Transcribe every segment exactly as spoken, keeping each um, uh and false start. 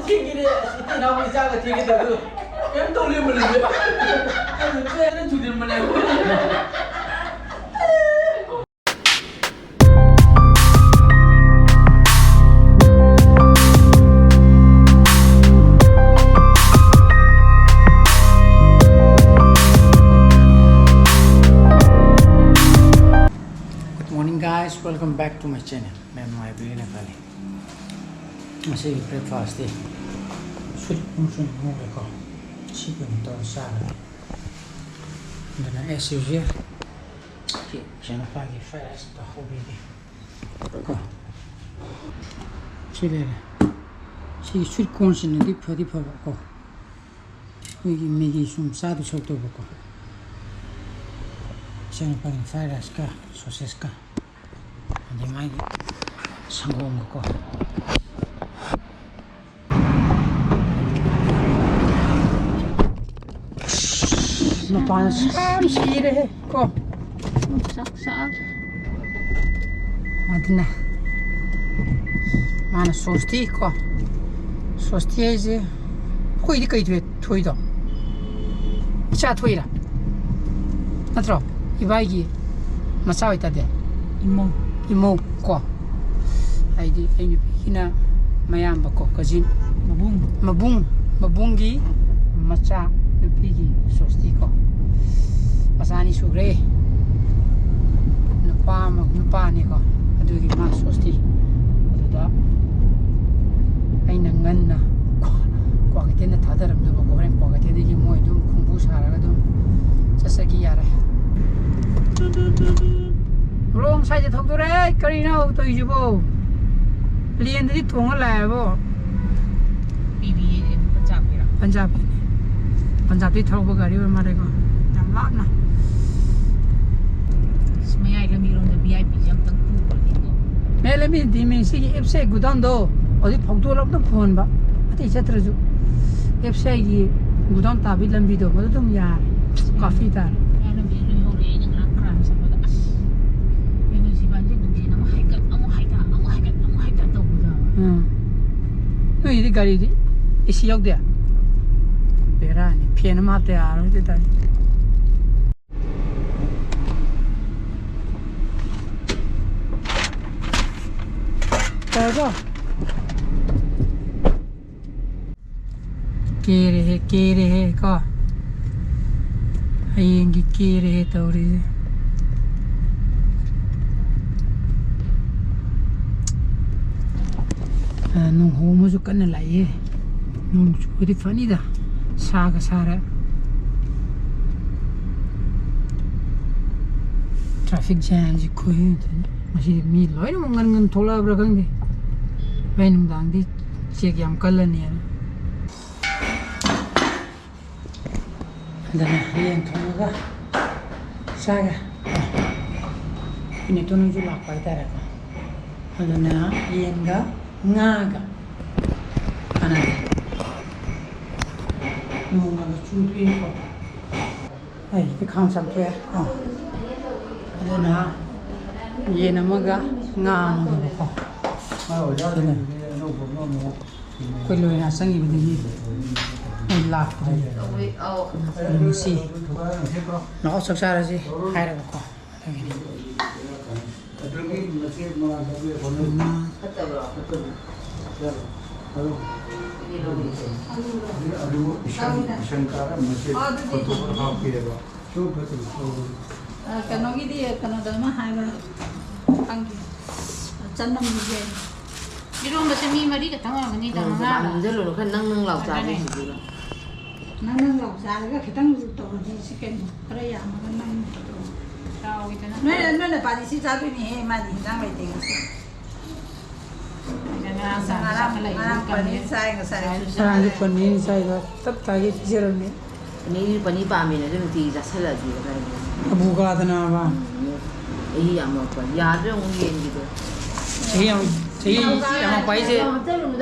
ꯊꯦꯡꯒꯤꯅꯦ, ꯑꯁ, ꯏꯇꯩ ꯏꯅꯥꯎ ꯏꯆꯥꯒ ꯊꯦꯡꯒꯦ ꯇꯧꯕꯗꯣ ꯀꯩꯝ ꯇꯧ ꯂꯩꯔꯝꯕꯅꯦ꯫ ꯑꯗꯨ ꯆꯦꯟꯅ ꯊꯨꯗꯤꯔꯝꯕꯅꯦ꯫ Good morning, guys. Welcome back to my channel. ꯃꯌꯥꯝ ꯅꯨꯡꯉꯥꯏꯕꯤꯔꯤꯅ ꯈꯜꯂꯤ꯫ ꯉꯁꯤꯒꯤ breakfastꯇꯤ sweet corn ꯉꯧꯔꯦꯀꯣ꯫ ꯁꯤ ꯀꯩꯅꯣ ꯇꯧꯔ ꯆꯥꯔꯒꯦ꯫ ꯑꯗꯨꯅ as usual, ꯁꯤ ꯏꯆꯥꯅꯨꯄꯥꯒꯤ fried rice ꯑꯝꯇ ꯍꯧꯕꯤꯒꯦ ꯀꯣ꯫ ꯁꯤ ꯂꯩꯔꯦ꯫ ꯁꯤꯒꯤ sweet cornꯁꯤꯅꯗꯤ ꯐꯗꯤ ꯐꯕ ꯀꯣ꯫ ꯑꯩꯈꯣꯏꯒꯤ Maggi ꯁꯨꯝ ꯆꯥꯗꯧ ꯁꯔꯨꯛꯇꯧꯕꯀꯣ꯫ ꯏꯆꯥꯅꯨꯄꯥꯒꯤ fried riceꯀ sausageꯀ꯫ ꯑꯗꯩ ꯃꯥꯒꯤ ꯁꯪꯒꯣꯝꯒꯀꯣ꯫ ꯃꯄꯥꯟ ꯁꯥꯕ ꯁꯤꯔꯦꯍꯦ ꯀꯣ꯫ ꯆꯥꯛ ꯆꯥꯛ꯫ ꯑꯗꯨꯅ ꯃꯥꯅ ꯁꯣꯁꯇꯤ ꯀꯣ꯫ ꯁꯣꯁꯇꯤ ꯍꯥꯏꯁꯦ ꯑꯩꯈꯣꯏꯗꯤ ꯀꯩ ꯊꯣꯛꯑꯦ? ꯊꯣꯛꯏꯗꯣ? ꯏꯆꯥ ꯊꯣꯛꯏꯔꯥ? ꯅꯠꯇ꯭ꯔꯣ? ꯏꯕꯥꯏꯒꯤ ꯃꯆꯥ ꯑꯣꯏꯇꯥꯗꯤ? ꯏꯃꯧ꯫ ꯏꯃꯧ ꯀꯣ꯫ ꯍꯥꯏꯗꯤ ꯑꯩ ꯅꯨꯄꯤꯒꯤꯅ ꯃꯌꯥꯝꯕ ꯀꯣ, cousin꯫ ꯃꯕꯨꯡ꯫ ꯃꯕꯨꯡ, ꯃꯕꯨꯡꯒꯤ ꯃꯆꯥ ꯅꯨꯄꯤꯒꯤ ꯁꯣꯁꯇꯤ ꯀꯣ꯫ ꯃꯆꯥ ꯑꯅꯤ ꯁꯨꯈ꯭ꯔꯦ꯫ ꯅꯨꯄꯥ ꯑꯃ, ꯅꯨꯄꯥꯅꯤꯀꯣ꯫ ꯑꯗꯨꯒꯤ ꯃꯥ ꯁꯣꯁꯇꯤ꯫ ꯑꯗꯨꯗ ꯑꯩꯅ ꯉꯟꯅ ꯀ꯭ꯋꯥ-, ꯀ꯭ꯋꯥꯀꯩꯊꯦꯜꯗ ꯊꯥꯗꯔꯝꯗꯕꯀꯣ꯫ ꯍꯣꯔꯦꯟ ꯀ꯭ꯋꯥꯀꯩꯊꯦꯜꯗꯒꯤ ꯃꯣꯏ ꯑꯗꯨꯝ ꯈꯣꯡꯕꯨ ꯁꯥꯔꯒ ꯑꯗꯨꯝ ꯆꯠꯆꯈꯤ ꯌꯥꯔꯦ꯫ Wrong sideꯇ ꯊꯧꯗꯣꯔꯦ꯫ ꯀꯔꯤꯅꯣ ꯇꯧꯔꯤꯁꯤꯕꯣ? Laneꯗꯗꯤ ꯊꯣꯡꯉ ꯂꯥꯛꯑꯦꯕꯣ꯫ ꯄꯟꯖꯥꯕꯀꯤꯅꯦ꯫ ꯄꯟꯖꯥꯕꯇꯒꯤ ꯊꯧꯔꯛꯄ ꯒꯥꯔꯤ ꯑꯣꯏ ꯃꯥꯜꯂꯦꯀꯣ꯫ ꯌꯥꯝ ꯂꯥꯞꯅ꯫ ꯑꯁ, ꯃꯌꯥꯏ ꯂꯝꯕꯤꯔꯣꯝꯗ VIPꯁꯦ ꯑꯝꯇꯪ ꯄꯨꯈ꯭ꯔꯗꯤꯀꯣ꯫ ꯃꯌꯥꯏ ꯂꯝꯕꯤꯗꯤ ꯃꯤ ꯁꯤꯒꯤ FCI godownꯗꯣ ꯍꯧꯖꯤꯛ ꯐꯥꯎꯗꯣꯛꯑꯒ ꯑꯝꯇꯪ ꯐꯣꯟꯕ꯫ ꯑꯇꯩ ꯆꯠꯇ꯭ꯔꯁꯨ FCIꯒꯤ godown ꯇꯥꯕꯒꯤ ꯂꯝꯕꯤꯗꯣ ꯃꯗꯨ ꯑꯗꯨꯝ ꯌꯥꯔꯦ꯫ Coffee ꯇꯥꯔꯦ꯫ ꯃꯌꯥꯏ ꯂꯝꯕꯤꯗ ꯂꯣꯏꯍꯧꯔꯦ꯫ ꯑꯩꯅ ꯉꯔꯥꯡ ꯀ꯭ꯔꯥꯏꯝ ꯆꯠꯄꯗ, ꯑꯁ, ꯀꯩꯅꯣ ꯁꯤ ꯕꯥꯟꯖꯟ ꯅꯨꯡꯁꯤꯅ ꯑꯃꯨꯛ ꯍꯥꯏꯒꯠ, ꯑꯃꯨꯛ ꯍꯥꯏꯒꯠ, ꯑꯃꯨꯛ ꯍꯥꯏꯒꯠ ꯇꯧꯕꯗ꯫ ꯎꯝ꯫ ꯅꯣꯏꯒꯤꯗꯤ ꯒꯥꯔꯤꯗꯤ ꯑꯦ ꯁꯤ ꯌꯥꯎꯗꯦ? ꯕꯦꯔꯥꯅꯤ, ꯐꯦꯟ ꯑꯃ ꯍꯥꯞꯇ ꯌꯥꯔꯣꯏ ꯑꯗꯨ ꯑꯣꯏꯇꯥꯔꯗꯤ꯫ ꯇꯥꯔꯕꯣ? ꯀꯦꯔꯦꯍꯦ, ꯀꯦꯔꯦꯍꯦ ꯀꯣ꯫ ꯍꯌꯦꯡꯒꯤ ꯀꯦꯔꯦꯍꯦ ꯇꯧꯔꯤꯁꯦ꯫ ꯑ, ꯅꯣꯡꯍꯧ ꯑꯃꯁꯨ ꯀꯟꯅ ꯂꯥꯛꯏꯍꯦ꯫ ꯅꯣꯡ ꯆꯨꯔꯗꯤ ꯐꯅꯤꯗ, ꯁꯥꯒ ꯁꯥꯔꯦ꯫ Traffic jamꯁꯤ ꯈꯨꯍꯦꯟ ꯑꯃꯅꯤ꯫ ꯉꯁꯤꯗꯤ ꯃꯤ ꯂꯣꯏꯅꯃꯛ ꯉꯟ ꯉꯟ ꯊꯣꯛꯂꯛꯑꯕ꯭ꯔꯥ ꯈꯪꯗꯦ꯫ ꯍꯣꯔꯦꯟ ꯅꯨꯡꯗꯥꯡꯗꯤ ꯆꯦꯛ ꯌꯥꯝ ꯀꯜꯂꯅꯤꯅ꯫ ꯑꯗꯨꯅ ꯌꯦꯟ ꯊꯣꯡꯉꯒ ꯆꯥꯒꯦ꯫ ꯏꯅꯦꯇꯣꯟꯁꯨ ꯂꯥꯛꯄ ꯍꯥꯏꯇꯥꯔꯦꯀꯣ꯫ ꯑꯗꯨꯅ ꯌꯦꯟꯒ ꯉꯥꯒ ꯀꯥꯟꯅꯗꯦ꯫ ꯅꯣꯡꯃꯒ ꯆꯨꯗ꯭ꯔꯤꯀꯣ꯫ ꯑꯩ ꯈꯥꯡ ꯆꯥꯝꯊꯣꯛꯑꯦ꯫ ꯑꯥ꯫ ꯑꯗꯨꯅ ꯌꯦꯟ ꯑꯃꯒ ꯉꯥ ꯑꯃꯒꯀꯣ꯫ ꯑꯗꯨꯅ ꯑꯩꯈꯣꯏ ꯂꯣꯏꯅ ꯆꯪꯈꯤꯕꯗꯒꯤ ꯑꯩ ꯂꯥꯛꯇ꯭ꯔꯤ꯫ ꯉꯁꯤ ꯂꯥꯛꯑꯣ ꯆꯥꯛ ꯆꯥꯔꯁꯤ ꯍꯥꯏꯔꯒꯀꯣ꯫ ꯑꯗꯨꯒꯤꯅꯤ꯫ ꯐꯠꯇꯕ꯭ꯔꯣ? ꯑꯗꯨ ꯏꯁꯪ, ꯏꯁꯪ ꯀꯥꯔꯝꯕꯁꯦ ꯑꯣ, ꯑꯗꯨꯗꯤ ꯈꯣꯠꯇꯣꯛꯑꯒ ꯍꯥꯞꯄꯤꯑꯕ꯫ ꯁꯨꯝ ꯐꯠꯇꯕ ꯇꯧꯕꯅꯤ꯫ ꯑ, ꯀꯩꯅꯣꯒꯤꯗꯤ, ꯀꯩꯅꯣꯗ ꯑꯃ ꯍꯥꯏꯕ ꯈꯪꯗꯦ꯫ ꯆꯅꯝꯒꯤꯁꯦ꯫ ꯏꯔꯣꯝꯕꯁꯦ ꯃꯤ ꯃꯔꯤ ꯈꯛꯇꯪ ꯑꯣꯏꯔꯝꯒꯅꯤꯗ, ꯎꯝ, ꯃꯉꯥ꯫ ꯃꯥꯅ ꯍꯥꯞꯆꯜꯂꯨꯅꯨ, ꯈꯔ ꯅꯪ ꯅꯪ ꯂꯥꯎ ꯆꯥꯒꯦ ꯑꯗꯨꯅꯦ꯫ ꯁꯤꯗꯤ꯫ ꯅꯪ ꯅꯪ ꯂꯥꯎ ꯆꯥꯔꯒ ꯈꯤꯇꯪ ꯇꯧꯔꯗꯤ ꯁꯤ ꯀꯩꯅꯣ, ꯈꯔ ꯌꯥꯝꯃꯒ ꯅꯪ ꯆꯥꯎꯋꯤꯗꯅ꯫ ꯅꯣꯏ, ꯅꯣꯏ ꯅꯄꯥꯗꯤ ꯁꯤ ꯆꯥꯗꯣꯏꯅꯦꯍꯦ, ꯃꯥꯗꯤ ꯍꯤꯟꯖꯥꯡ ꯂꯩꯇꯦ ꯉꯁꯤ꯫ ꯉꯔꯥꯡ ꯉꯔꯥꯡ, ꯉꯔꯥꯡ ꯆꯥꯈꯠꯂꯛꯏꯗꯨ ꯄꯅꯤꯔ ꯆꯥꯏ ꯉꯁꯥꯏ꯫ ꯉꯔꯥꯡꯁꯨ ꯄꯅꯤꯔ ꯆꯥꯏꯗꯣ ꯇꯞ ꯇꯥꯒꯩ ꯄꯤꯖꯔꯝꯃꯦ꯫ ꯄꯅꯤꯔ, ꯄꯅꯤꯔ ꯄꯥꯝꯃꯦꯅ ꯑꯗꯨ ꯅꯨꯡꯇꯤꯒꯤ ꯆꯥꯁꯤꯜꯂꯛꯑꯗꯤ ꯀꯗꯥꯏꯗꯒꯤ? ꯑꯕꯨ ꯀꯥꯗꯅꯕ꯫ ꯎꯝ, ꯑꯩ ꯌꯥꯝ ꯃꯔꯛꯄ ꯌꯥꯗ꯭ꯔꯦ ꯑꯃꯨꯛ ꯌꯦꯟꯒꯤꯗꯣ꯫ ꯆꯍꯤ ꯌꯥꯝ, ꯆꯍꯤ ꯌꯥꯝꯃꯛꯄ ꯍꯥꯏꯁꯦ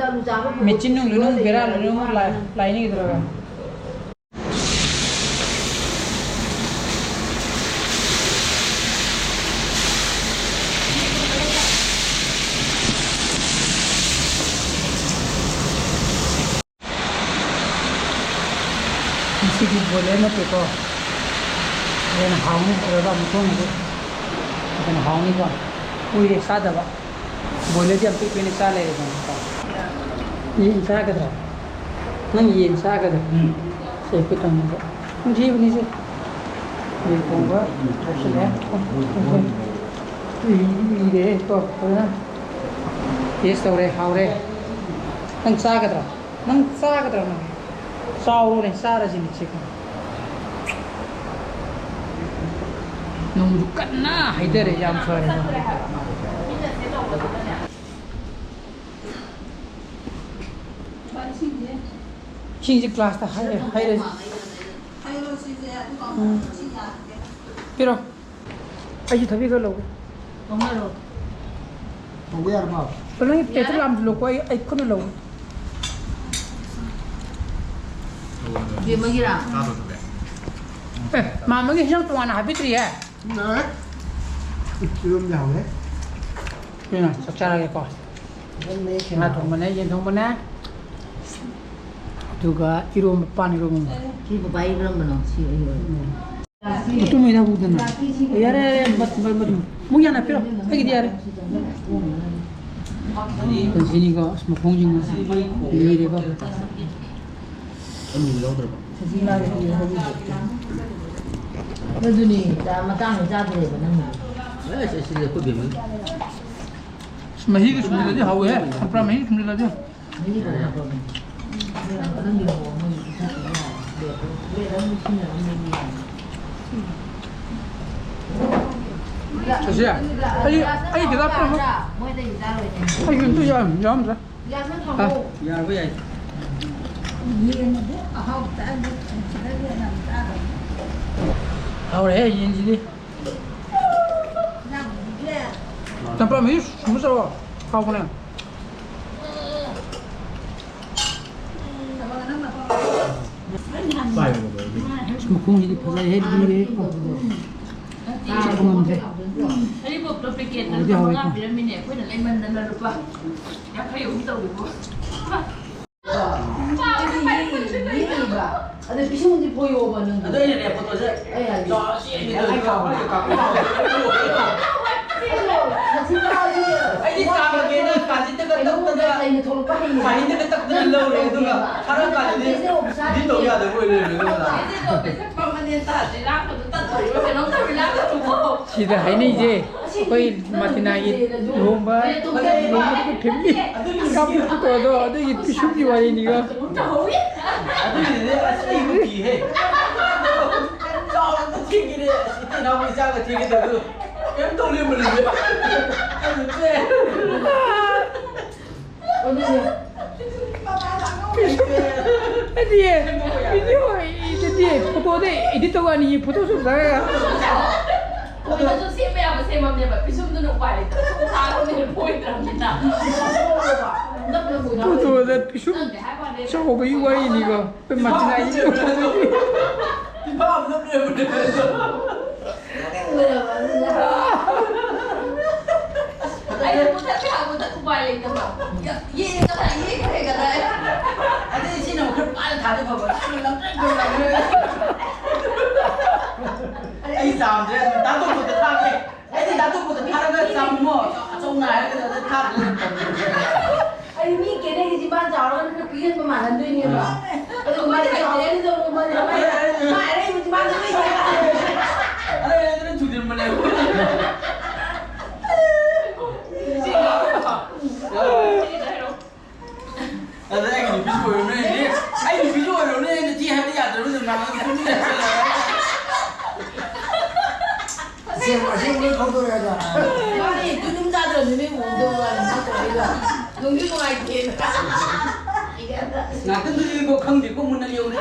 ꯃꯦꯆꯤꯟ ꯅꯨꯡꯗꯨ ꯅꯨꯡ ꯕꯦꯔꯥ ꯂꯣꯏꯅꯃꯛ ꯂꯥꯛ-, ꯂꯥꯛꯏꯅꯤ ꯀꯩꯗꯧꯔꯒꯦ? ꯁꯤꯗꯤ ꯕꯣꯏꯂꯔ ꯅꯠꯇꯦꯀꯣ꯫ ꯍꯦꯟꯅ ꯍꯥꯎꯅꯤ ꯇꯧꯔꯒ ꯑꯃꯨꯛ ꯊꯣꯡꯉꯗꯤ ꯍꯦꯟꯅ ꯍꯥꯎꯅꯤꯀꯣ꯫ ꯀꯨꯏꯔꯦ ꯆꯥꯗꯕ꯫ ꯕꯣꯏꯂꯔꯗꯤ ꯌꯥꯝ ꯄꯤꯛ ꯄꯤꯛꯅ ꯆꯥ ꯂꯩꯔꯦꯗꯅꯀꯣ꯫ ꯌꯦꯟ ꯆꯥꯒꯗ꯭ꯔꯥ? ꯅꯪ ꯌꯦꯟ ꯆꯥꯒꯗ꯭ꯔꯥ? ꯎꯝ꯫ ꯁꯦ, ꯑꯩꯈꯣꯏ ꯇꯥꯃꯣꯗ꯫ ꯅꯨꯡꯁꯤꯕꯅꯤꯁꯦ꯫ ꯌꯦꯟ ꯊꯣꯡꯕ ꯇꯧꯁꯜꯂꯦ꯫ ꯏꯔꯦ ꯀꯣ ꯐꯖꯅ꯫ ꯇꯦꯁ ꯇꯧꯔꯦ, ꯍꯥꯎꯔꯦ꯫ ꯅꯪ ꯆꯥꯒꯗ꯭ꯔꯥ? ꯅꯪ ꯆꯥꯒꯗ꯭ꯔꯥ ꯅꯪ? ꯆꯥꯎꯔꯣꯅꯦ, ꯆꯥꯔꯁꯤꯅꯦ ꯁꯦ꯫ ꯅꯣꯡꯁꯨ ꯀꯟꯅ ꯍꯩꯊꯔꯦ, ꯌꯥꯝ ꯐꯔꯦ꯫ ꯏꯁꯤꯡꯁꯦ ꯀ꯭ꯂꯥꯁꯇ ꯍꯩꯔꯦ, ꯍꯩꯔꯦ꯫ ꯎꯝ꯫ ꯄꯤꯔꯣ꯫ ꯑꯩꯁꯨ ꯊꯕꯤ ꯈꯔ ꯂꯧꯒꯦ꯫ ꯂꯧꯅꯔꯣ꯫ ꯇꯧꯕ ꯌꯥꯔꯕꯣ? ꯅꯪꯒꯤ ꯄ꯭ꯂꯦꯠꯇ ꯂꯥꯝꯁꯤꯜꯂꯣꯀꯣ, ꯑꯩ, ꯑꯩ ꯈꯨꯠꯅ ꯂꯧꯒꯦ꯫ ꯕꯦꯝꯃꯒꯤꯔꯥ? ꯑꯦ, ꯃꯥꯝꯃꯒꯤ ꯍꯤꯟꯖꯥꯡ ꯇꯣꯉꯥꯟꯅ ꯍꯥꯞꯄꯤꯗ꯭ꯔꯤꯌꯦ꯫ ꯌꯥꯔꯦ꯫ ꯏꯔꯣꯝ ꯌꯥꯎꯔꯦ꯫ ꯀꯩꯅꯣ, ꯆꯥꯛ ꯆꯥꯔꯒꯦꯀꯣ꯫ ꯌꯥꯝ ꯂꯩꯈ꯭ꯔꯦ꯫ ꯉꯥ ꯊꯣꯡꯕꯅꯦ, ꯌꯦꯟ ꯊꯣꯡꯕꯅꯦ꯫ ꯑꯗꯨꯒ ꯏꯔꯣꯝꯕ, ꯄꯥꯟ ꯏꯔꯣꯝꯕ ꯑꯃ꯫ ꯁꯤ ꯄꯄꯥꯏ ꯏꯔꯣꯝꯕꯅꯣ? ꯁꯤ ꯑꯩ ꯑꯣꯏꯔꯦ꯫ ꯎꯝ꯫ ꯃꯇꯨꯝ ꯑꯣꯏꯅ ꯍꯧꯗꯅ꯫ ꯌꯥꯔꯦ, ꯌꯥꯔꯦ, ꯃꯠ-, ꯃꯠ-, ꯃꯠ-, ꯑꯃꯨꯛ ꯌꯥꯅ ꯄꯤꯔꯣ꯫ ꯑꯩꯒꯤꯗꯤ ꯌꯥꯔꯦ꯫ ꯄꯨꯟꯁꯤꯅꯤꯀꯣ, ꯑꯁ, ꯃꯈꯣꯡꯁꯤꯡ ꯂꯤꯔꯦꯀꯣ꯫ ꯑꯂꯨ ꯌꯥꯎꯗ꯭ꯔꯕ? ꯑꯗꯨꯅꯤ, ꯆꯥ-, ꯃꯇꯥꯡꯗ ꯆꯥꯗ꯭ꯔꯦꯕ ꯅꯪꯅ꯫ ꯑꯦ, ꯁꯤ, ꯁꯤꯗꯤ ꯑꯩꯈꯣꯏ ꯕꯦꯝꯃꯒꯤ꯫ ꯑꯁ, ꯃꯍꯤꯒ ꯁꯨꯝꯖꯤꯜꯂꯗꯤ ꯍꯥꯎꯋꯦꯍꯦ꯫ ꯆꯝꯄ꯭ꯔꯥ ꯃꯍꯤ ꯁꯨꯝꯖꯤꯜꯂꯗꯤ꯫ ꯆꯠꯁꯦ꯫ ꯑꯩ, ꯑꯩ ꯈꯤꯇꯪ ꯄꯨꯔꯛꯎ꯫ ꯑꯩ ꯀꯩꯝꯇ ꯌꯥꯎꯔꯝ-, ꯌꯥꯎꯔꯝꯗ꯭ꯔꯦ꯫ ꯍꯥ? ꯌꯥꯔꯕ ꯌꯥꯏ꯫ ꯍꯥꯎꯔꯦꯍꯦ, ꯌꯦꯟꯁꯤꯗꯤ꯫ ꯆꯝꯄ꯭ꯔꯥ ꯃꯍꯤ ꯁꯨꯝꯕ ꯆꯥꯎꯑꯣ꯫ ꯍꯥꯎꯕꯅꯦ꯫ ꯃꯈꯣꯡꯁꯤꯗꯤ ꯐꯖꯩꯍꯦ, ꯂꯤꯔꯦ꯫ ꯆꯤꯛꯄ ꯉꯝꯗ꯭ꯔꯦ꯫ ꯍꯥꯎꯗꯤ ꯍꯥꯎꯋꯦꯀꯣ꯫ ꯑꯗ ꯄꯤꯁꯨꯝꯗꯤ ꯐꯣꯏꯌꯣꯕ ꯅꯪ꯫ ꯑꯗꯣ ꯑꯩꯅꯅꯦ, ꯐꯣꯇꯣꯁꯦ ꯑꯩ ꯍꯥꯏꯒꯦ꯫ ꯆꯥꯎꯔ ꯆꯦꯟꯕꯤꯗꯣ ꯑꯩ ꯀꯥꯞꯄ꯫ ꯃꯁꯤ ꯅꯨꯄꯥꯁꯤ ꯑꯩꯗꯤ ꯆꯥꯝꯃꯒꯦꯅ ꯀꯥꯖꯤꯠꯇꯒ ꯀꯩꯅꯣꯝꯗ ꯇꯛꯇꯅ, ꯂꯩꯅ ꯊꯣꯛꯂꯛꯄ ꯍꯩꯌꯦ꯫ ꯀꯥꯍꯤꯟꯗꯒ ꯇꯛꯇꯅ ꯂꯧꯔꯦ, ꯑꯗꯨꯒ ꯊꯥꯔꯛꯑꯀꯥꯟꯗꯗꯤ ꯏꯗꯤꯠ ꯇꯧ ꯌꯥꯗꯕ ꯑꯣꯏ ꯂꯩꯔꯝꯃꯦ, ꯑꯗꯨꯒ꯫ ꯏꯗꯤꯠ ꯇꯧꯕꯁꯦ permanent ꯇꯥꯗ꯭ꯔꯤ, ꯂꯥꯛꯄꯗꯣ ꯇꯠꯇꯣꯔꯤꯕ ꯀꯩꯅꯣꯝ ꯇꯧꯔꯤ, ꯂꯥꯛꯄꯗꯨꯕꯣ꯫ ꯁꯤꯗ ꯍꯥꯏꯅꯩꯁꯦ ꯑꯩꯈꯣꯏ ꯃꯥꯇꯤꯅꯥꯒꯤ ꯂꯨꯍꯣꯡꯕ, ꯂꯨꯍꯣꯡꯕꯗꯨꯒꯤ ꯐꯦꯃꯤꯂꯤ ꯀꯥꯞꯄ ꯐꯣꯇꯣꯗꯣ ꯑꯗꯨꯒꯤ ꯄꯤꯁꯨꯝꯒꯤ ꯋꯥꯔꯤꯅꯤꯒ꯫ ꯑꯗꯨꯒꯤꯗꯤ ꯑꯁ ꯑꯩꯕꯨ ꯀꯤꯍꯦ꯫ ꯆꯥꯎꯅ ꯊꯦꯡꯈꯤꯔꯦ꯫ ꯑꯁ ꯏꯇꯩ ꯏꯅꯥꯎ ꯏꯆꯥꯒ ꯊꯦꯡꯈꯤꯗꯕꯗꯣ ꯀꯩꯝ ꯇꯧ ꯂꯩꯔꯝꯕꯅꯦ꯫ ꯑꯗꯨ ꯇꯣꯛꯑꯦ꯫ ꯍꯥꯏꯗꯤ ꯚꯤꯗꯤꯑꯣ ꯏꯗꯤꯠ ꯇꯧꯕ ꯑꯅꯤ ꯐꯣꯇꯣ ꯁꯨꯠ ꯇꯧꯔꯒ꯫ ꯐꯣꯟꯗꯁꯨ ꯁꯦꯝꯕ ꯌꯥꯕ ꯁꯦꯝꯃꯝꯅꯦꯕ, ꯄꯤꯁꯨꯝꯗꯨꯅ ꯎꯄꯥꯏ ꯂꯩꯇꯕ꯫ ꯁꯨꯝ ꯊꯥꯔꯕꯅꯤꯅ ꯐꯣꯏꯗ꯭ꯔꯕꯅꯤꯅ꯫ ꯐꯣꯇꯣꯗ ꯄꯤꯁꯨꯝ ꯆꯥꯎꯕꯒꯤ ꯋꯥꯔꯤꯅꯤꯀꯣ꯫ ꯑꯩꯈꯣꯏ ꯃꯥꯇꯤꯅꯥꯒꯤ ꯐꯤꯐꯥ ꯑꯃ ꯂꯦꯞꯄꯦ꯫ ꯑꯩꯅ ꯃꯨꯊꯠꯀꯦ ꯍꯥꯏꯕꯗ ꯎꯄꯥꯏ ꯂꯩꯇꯕ꯫ ꯌꯦꯡꯒꯗ꯭ꯔꯥ, ꯌꯦꯡꯒꯗ꯭ꯔꯥ? ꯑꯗꯩ ꯁꯤꯅ ꯑꯃꯨꯛ ꯈꯔ ꯄꯥꯏꯔ ꯊꯥꯗꯦ ꯐꯕ꯫ ꯁꯤꯅ ꯂꯪꯇ꯭ꯔꯤꯛ ꯂꯪꯇ꯭ꯔꯤꯛ꯫ ꯑꯩ ꯆꯥꯝꯗ꯭ꯔꯦ, ꯑꯗꯨꯝ ꯗꯥꯇꯣꯝꯕꯗ ꯊꯥꯒꯦ꯫ ꯑꯩꯗꯤ ꯗꯥꯇꯣꯝꯕꯗ ꯊꯥꯔꯒ ꯆꯥꯝꯃꯣ, ꯑꯆꯧꯅ ꯍꯥꯏꯔꯒ ꯑꯗꯨꯗ ꯊꯥꯗ꯭ꯔꯦ ꯑꯗꯨꯝ ꯊꯝꯃꯦ꯫ ꯑꯩ ꯃꯤ ꯀꯦꯅꯩꯁꯦ ꯆꯤꯝꯕꯥꯜ ꯆꯥꯎꯔꯒꯅ ꯈꯔ ꯄꯤꯍꯟꯕ ꯃꯥꯟꯍꯟꯗꯣꯏꯅꯦꯕ꯫ ꯑꯗꯨ ꯃꯥꯗꯤ ꯆꯥꯎꯔꯒꯅ ꯃꯥꯗꯤ ꯃꯥꯏ ꯑꯔꯩꯕ ꯆꯤꯝꯕꯥꯜꯗ ꯂꯣꯏ ꯌꯦꯡꯉꯦ꯫ ꯑꯔꯩ ꯑꯔꯩꯕꯗ ꯊꯨꯖꯤꯟꯕꯅꯦꯕ꯫ ꯑꯗ ꯑꯩꯒꯤ ꯅꯨꯄꯤꯁꯨ ꯑꯣꯏꯔꯝꯅꯦ꯫ ꯑꯩ ꯅꯨꯄꯤꯁꯨ ꯑꯣꯏꯔꯝꯅꯦ꯫ ꯑꯩꯅ ꯊꯤ ꯍꯥꯏꯕ ꯌꯥꯗ꯭ꯔꯕꯅꯤꯅ ꯃꯥ ꯑꯗꯨꯝ ꯇꯨꯃꯤꯟꯅ ꯆꯠꯂꯒ꯫ ꯑꯁꯦꯡꯕ, ꯑꯁꯦꯡꯕ ꯂꯣꯏ ꯐꯣꯡꯗꯣꯔꯛꯑꯦ ꯑꯗꯣ꯫ ꯃꯥꯅꯦ, ꯇꯨ ꯌꯨꯝ ꯆꯥꯗ꯭ꯔꯕꯅꯤꯅꯦ, ꯎꯍꯧꯗꯕ ꯋꯥꯅꯤ, ꯃꯥ ꯇꯧꯔꯛꯏꯗꯣ꯫ ꯅꯨꯡꯗꯤ ꯅꯨꯡꯉꯥꯏꯇꯦꯅ꯫ ꯉꯥꯛꯇꯪꯗꯨꯗꯤꯀꯣ ꯈꯪꯗꯦꯀꯣ, ꯃꯨꯟꯅ ꯌꯦꯡꯉꯨꯗꯦ꯫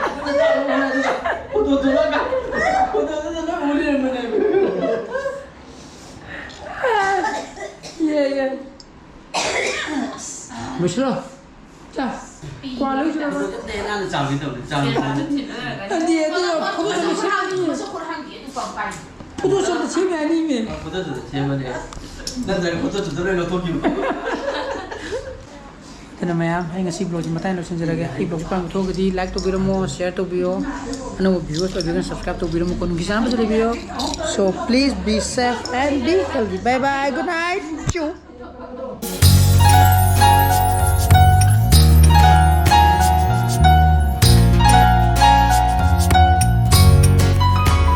ꯐꯣꯇꯣ ꯊꯣꯛꯂꯛꯑꯒ, ꯐꯣꯇꯣꯗꯨꯗ ꯂꯣꯏ ꯎ ꯂꯩꯔꯝꯕꯅꯦꯕ꯫ ꯌꯥꯏ, ꯌꯥꯏ꯫ ꯂꯣꯏꯁꯤꯜꯂꯣ꯫ ꯆꯥ꯫ ꯀ꯭ꯋꯥ ꯂꯣꯏꯁꯤꯜꯂꯣ꯫ ꯅꯪꯅ ꯆꯥꯝꯒꯦ ꯇꯧꯕꯅꯦ, ꯆꯥꯝꯒꯦ ꯇꯧꯕꯅꯦ꯫ ꯅꯠꯇꯦ, ꯑꯗꯨ ꯐꯣꯇꯣꯁꯨ ꯁꯦꯝꯃꯤ꯫ ꯐꯣꯇꯣꯁꯨ ꯑꯝꯇ ꯁꯦꯝꯃꯦ ꯍꯥꯏꯅꯤꯃꯦ꯫ ꯐꯣꯇꯣꯁꯨ ꯁꯦꯝꯕꯅꯦ꯫ ꯅꯠꯇ꯭ꯔꯒ ꯐꯣꯇꯣꯁꯨ ꯂꯣꯏ ꯂꯧꯊꯣꯛꯈꯤꯕ꯫ ꯑꯗꯨꯅ ꯃꯌꯥꯝ, ꯑꯩ ꯉꯁꯤ vlogꯁꯤ ꯃꯇꯥꯡ ꯂꯣꯏꯁꯤꯟꯖꯔꯒꯦ꯫ ꯑꯩ vlogꯁꯤ ꯄꯥꯝꯕ ꯊꯣꯛꯑꯒꯗꯤ like ꯇꯧꯕꯤꯔꯝꯃꯣ, share ꯇꯧꯕꯤꯌꯣ, ꯑꯅꯧꯕ viewers ꯑꯣꯏꯕꯤꯔꯒꯅ subscribe ꯇꯧꯕꯤꯔꯝꯃꯣ, ꯀꯣꯅꯨꯡꯒꯤ ꯆꯥꯅꯕꯁꯨ ꯂꯩꯕꯤꯌꯣ꯫ So please be safe and be healthy. Bye bye, good night. Choo.